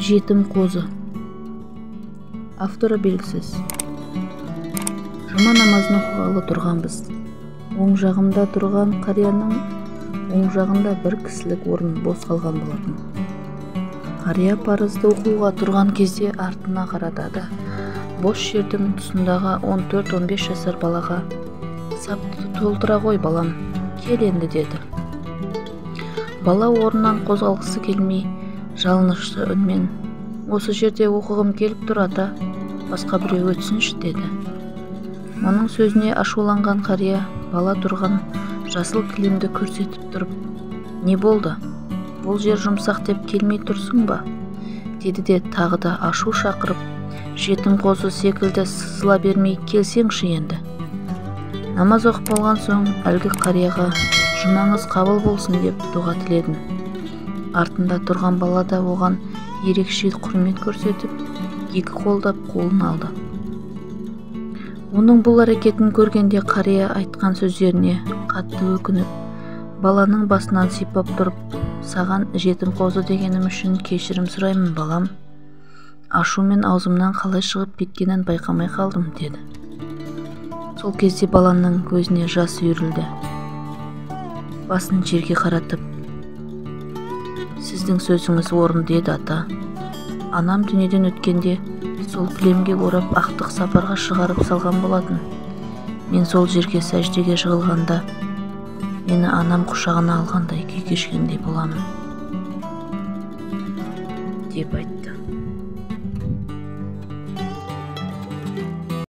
Жетім қозы. Авторы белгісіз. Жұма намазын оқығалы тұрғанбыз. Оң жағымда тұрған қарияның оң жағында бір кісілік орын бос қалған болатын. Қария парызды оқуға тұрған кезде артына қарады да, бос жердің тұсындағы 14-15 жасар балаға «Сапты толтыра ғой, балам, кел енді» деді. Бала орнынан қозғалғысы келмей, жалынышты үнмен «Осы жерде оқығым келіп тұр, ата, басқа біреу өтсінші» деді. Оның сөзіне ашуланған қария бала тұрған жасыл кілемді көрсетіп тұрып, «Не болды, бұл жер жұмсақ деп келмей тұрсың ба?» деді де тағы да ашу шақырып, «Жетім қозы секілді сызыла бермей келсеңші енді». Намаз оқып болған соң әлгі қарияға «Жұмаңыз қабыл болсын» деп дұға тіледім. Артында тұрған бала да оған ерекше құрмет көрсетіп, екі қолдап қолын алды. Оның бұл әрекетін көргенде қария айтқан сөздеріне қатты өкініп, баланың басынан сипап тұрып, «Саған жетім қозы дегенім үшін кешірім сұраймын, балам. Ашумен аузымнан қалай шығып кеткенін байқамай қалдым» деді. Сол кезде баланың көзіне жас үйірілді. Басын жерге қаратып, «Сіздің сөзіңіз орынды еді, ата. Анам дүниеден өткенде сол кілемге орап ақтық сапарға шығарып салған болатын. Мен сол жерге сәждеге жығылғанда мені анам құшағына алғандай күй кешкендей боламын» деп айтты.